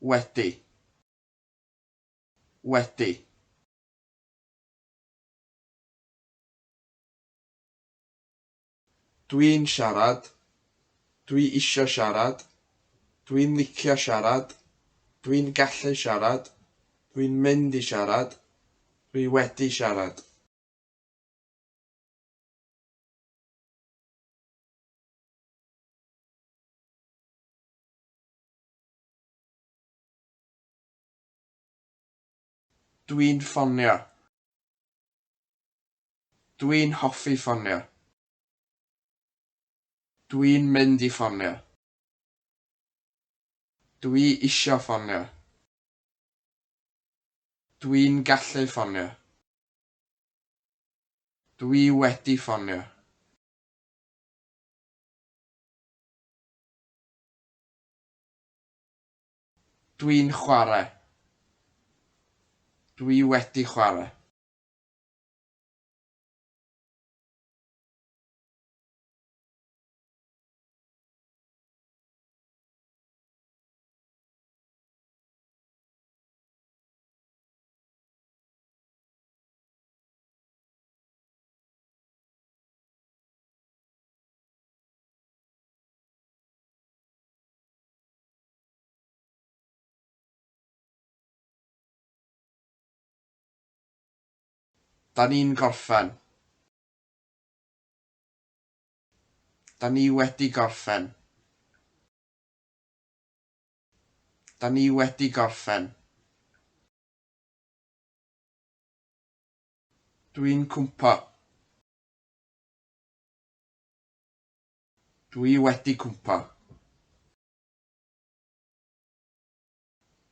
Wedi. Wedi. Dwi'n siarad. Dwi isio siarad. Dwi'n licio siarad. Dwi'n gallu siarad. Dwi'n mynd i siarad. Dwi wedi siarad. Dwi'n ffonio. Dwi'n hoffi ffonio. Dwi'n mynd i ffonio. Dwi isio ffonio. Dwi'n gallu ffonio. Dwi wedi ffonio. Dwi'n chwarae. Dwi wedi chwarae. Da ni'n gorffen. Da ni wedi gorffen. Da ni wedi gorffen. Dwi'n cwmpo. Dwi wedi cwmpo.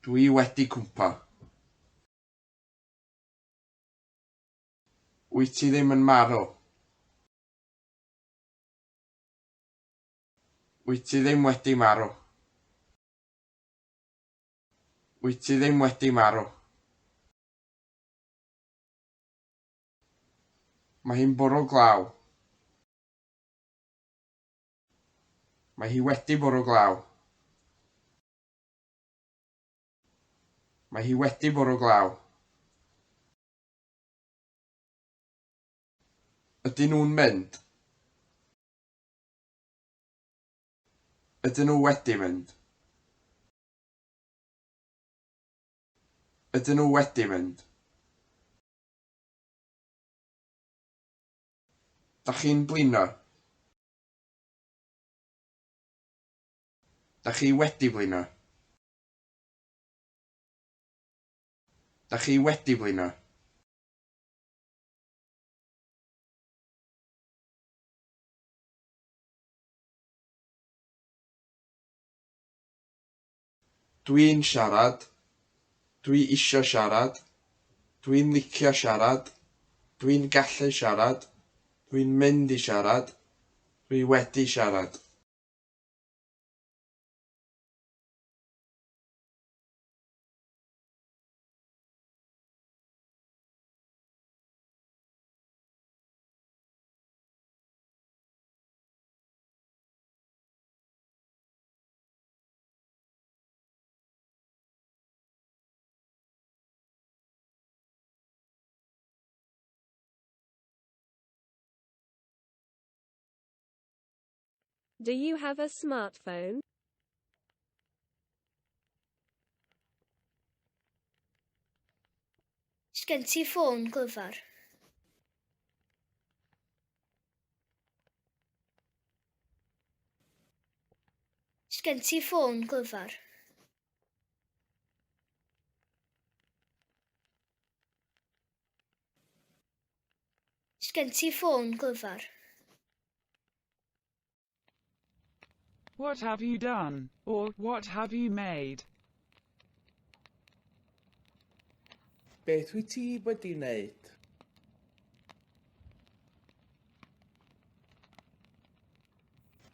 Dwi wedi cwmpo. Wyt ti ddim yn marw. Wyt ti ddim wedi marw. Wyt ti ddim wedi marw. Mae hi'n bwrw glaw. Mae hi wedi bwrw glaw. Mae hi wedi bwrw glaw. Ydyn nhw'n mynd? Ydyn nhw wedi mynd? Ydyn nhw wedi mynd? Dach chi'n blino? Dach chi wedi blino? Dach chi wedi blino? Dwi'n siarad. Dwi isio siarad. Dwi'n licio siarad. Dwi'n gallu siarad. Dwi'n mynd i siarad. Dwi wedi siarad. Do you have a smartphone? Sgen ti ffôn glyfar? Sgen ti ffôn glyfar? Sgen ti ffôn glyfar? What have you done? Or, what have you made? Beth wyt ti wedi wneud?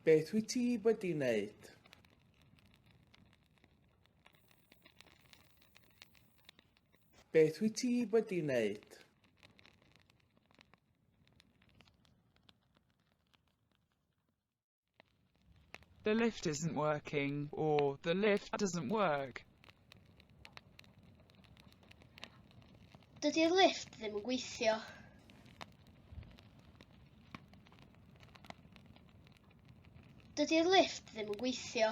Beth wyt ti wedi wneud? Beth wyt ti wedi wneud? The lift isn't working, or the lift doesn't work. Dydy'r lifft ddim yn gweithio. Dydy'r lifft ddim yn gweithio.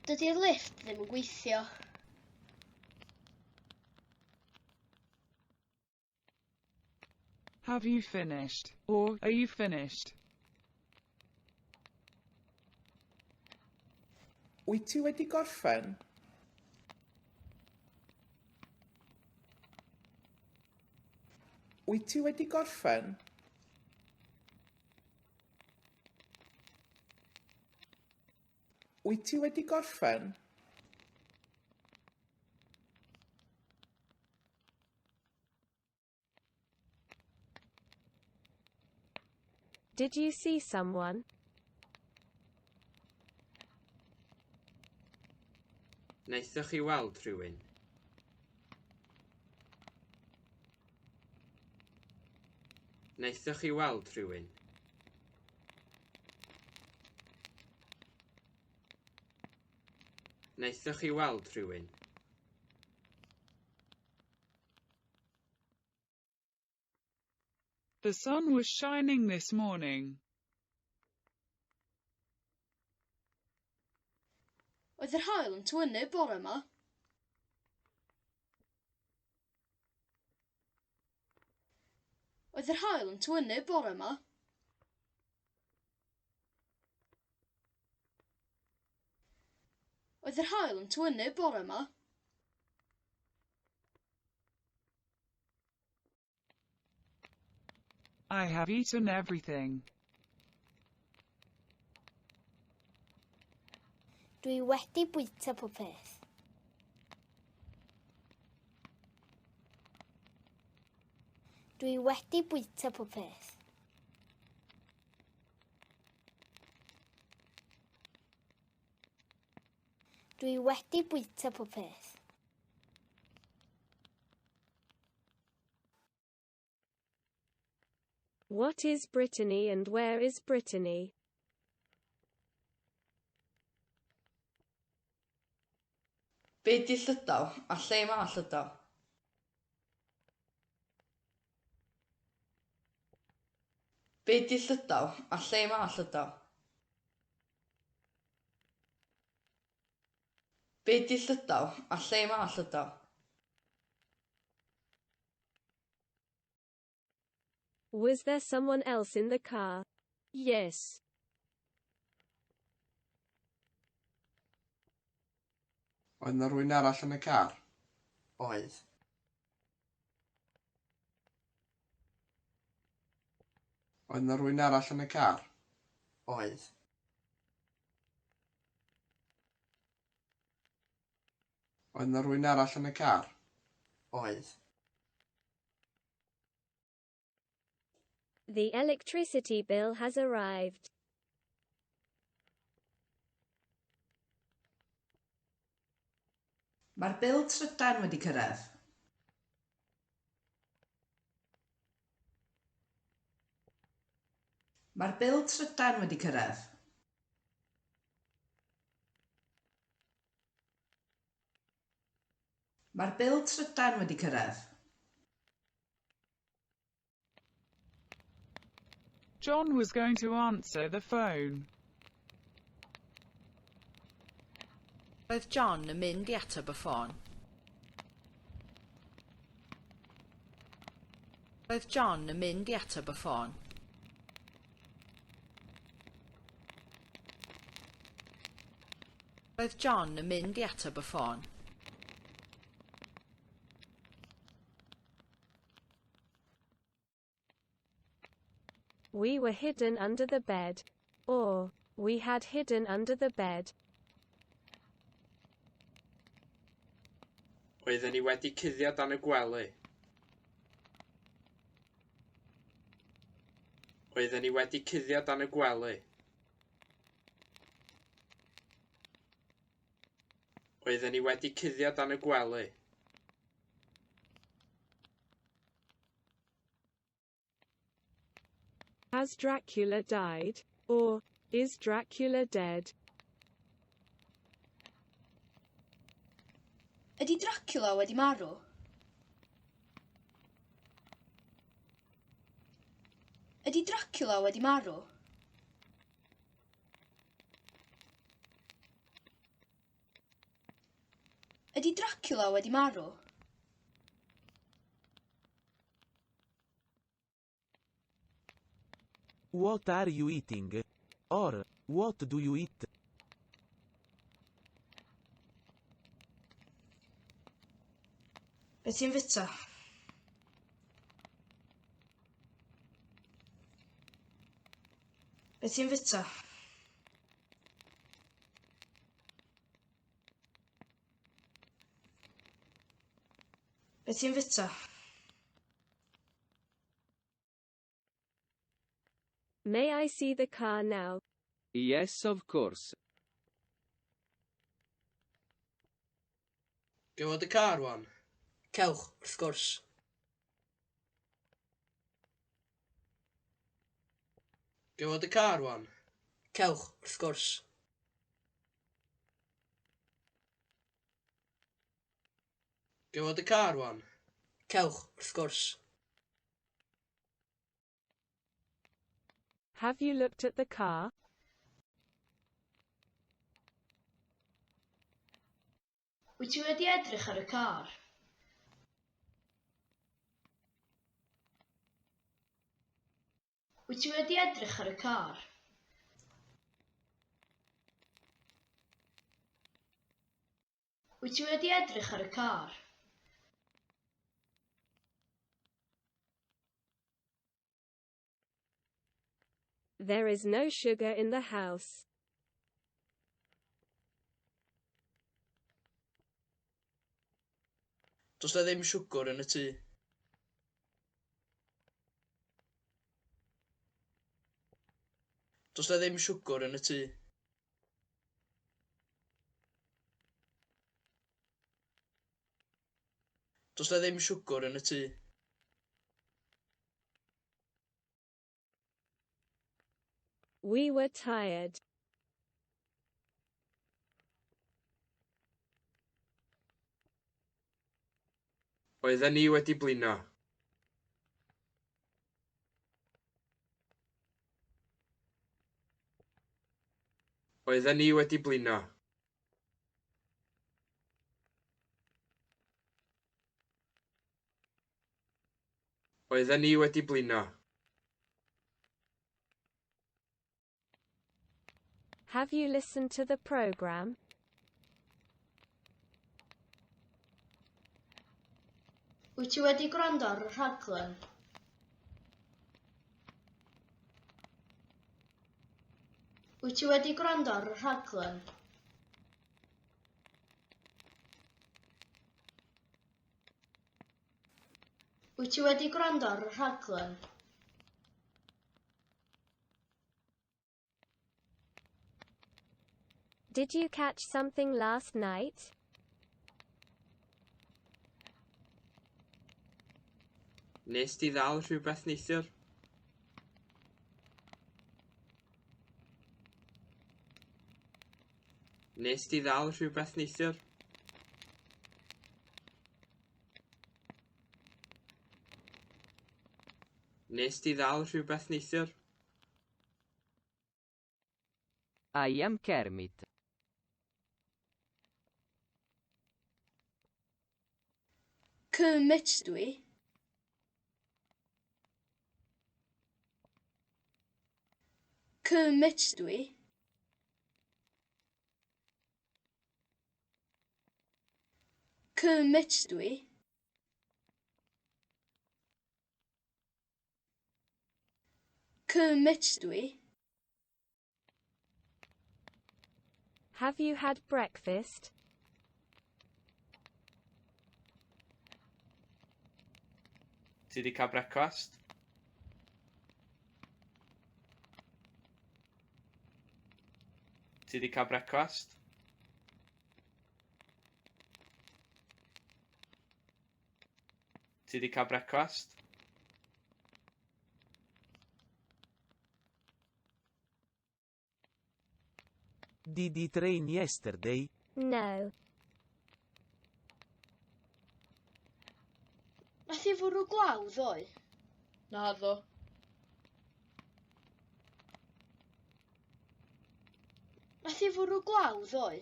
Dydy'r lifft ddim yn gweithio. Have you finished? Or, are you finished? Wyt ti wedi gorffen? Wyt ti wedi gorffen? Wyt ti wedi gorffen? Did you see someone? Wnaethoch chi weld rhywun? Wnaethoch chi weld rhywun? Wnaethoch chi weld rhywun? The sun was shining this morning. Oedd yr haul yn tywynnu bore yma? Oedd yr haul yn tywynnu bore yma? Oedd yr haul yn tywynnu bore yma? I have eaten everything. Dwi wedi bwyta pob peth. Dwi wedi bwyta pob peth. Dwi wedi bwyta pob peth. What is Brittany and where is Brittany? Be 'di Llydaw a lle mae Llydaw? Be 'di Llydaw a lle mae Llydaw? Be 'di Llydaw a lle mae Llydaw? Was there someone else in the car? Yes. Oedd 'na rywun arall yn y car? Oedd. Oedd 'na rywun arall yn y car? Oedd. Oedd 'na rywun arall yn y car? Oedd. The electricity bill has arrived. Mae'r bil trydan wedi cyrraedd. Mae'r bil trydan wedi cyrraedd. Mae'r bil trydan wedi cyrraedd. John was going to answer the phone. Roedd John yn mynd i ateb y ffôn. Roedd John yn mynd i ateb y ffôn. Roedd John yn mynd i ateb y ffôn. We were hidden under the bed. Or, we had hidden under the bed. Oedden ni wedi cuddio dan y gwely. Oedden ni wedi cuddio dan y gwely. Oedden ni wedi cuddio dan y gwely. Has Dracula died? Or, is Dracula dead? Ydy Dracula wedi marw? Ydy Dracula wedi marw? Ydy Dracula wedi marw? What are you eating? Or, what do you eat? Be ti'n fita? Be ti'n fita? Be ti'n fita? May I see the car now? Yes, of course. Ga i weld y car wan? Cewch, wrth gwrs. Ga i weld y car wan? Cewch, wrth gwrs. Ga i weld y car wan? Cewch, wrth gwrs. Have you looked at the car? Wyt ti wedi edrych ar y car? Wyt ti wedi edrych ar y car? Wyt ti wedi edrych ar y car? There is no sugar in the house. Does 'na ddim siwgr yn y tŷ. Does 'na ddim siwgr yn y tŷ. Does 'na ddim siwgr yn y tŷ. We were tired. Oedden ni wedi blino. Oedden ni wedi blino. Oedden ni wedi blino. Have you listened to the program? Wyt ti wedi gwrando ar y rhaglen? Wyt ti wedi gwrando ar y rhaglen? Wyt ti wedi gwrando ar y rhaglen? Did you catch something last night? Nes di ddal rhywbeth neithiwr? Nes di ddal rhywbeth neithiwr? Nes di ddal rhywbeth neithiwr? I am Kermit. Kermit dwi. Kermit dwi. Kermit dwi. Kermit dwi. Have you had breakfast? Ti 'di cael brecwast? Ti 'di cael brecwast? Ti 'di cael brecwast? Did it rain yesterday? No. Nath hi fwrw glaw ddoe? Naddo. Nath hi fwrw glaw ddoe?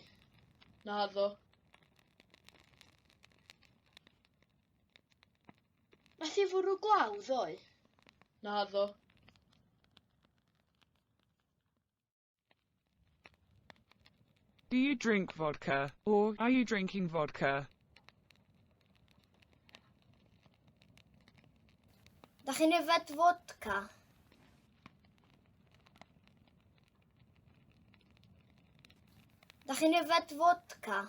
Naddo. Nath hi fwrw glaw ddoe? Naddo. Do you drink vodka, or are you drinking vodka? Da chi'n yfed fodca? Da chi'n yfed fodca?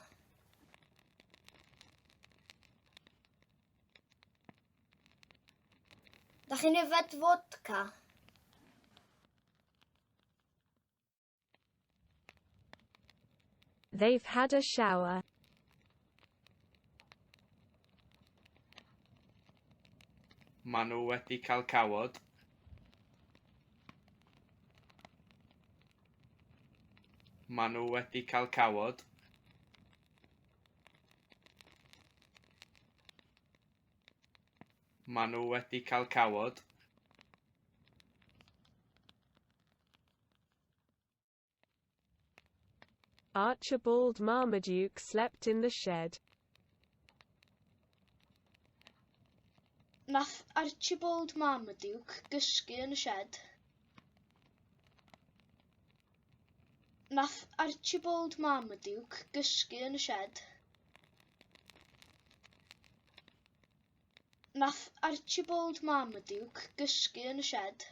Da chi'n yfed fodca? They've had a shower. Maen nhw wedi cael cawod. Maen nhw wedi cael cawod. Maen nhw wedi cael cawod. Archibald Marmaduke slept in the shed. Nath Archibald Marmaduke gysgu yn y sied. Nath Archibald Marmaduke gysgu yn y sied. Nath Archibald Marmaduke gysgu yn y sied.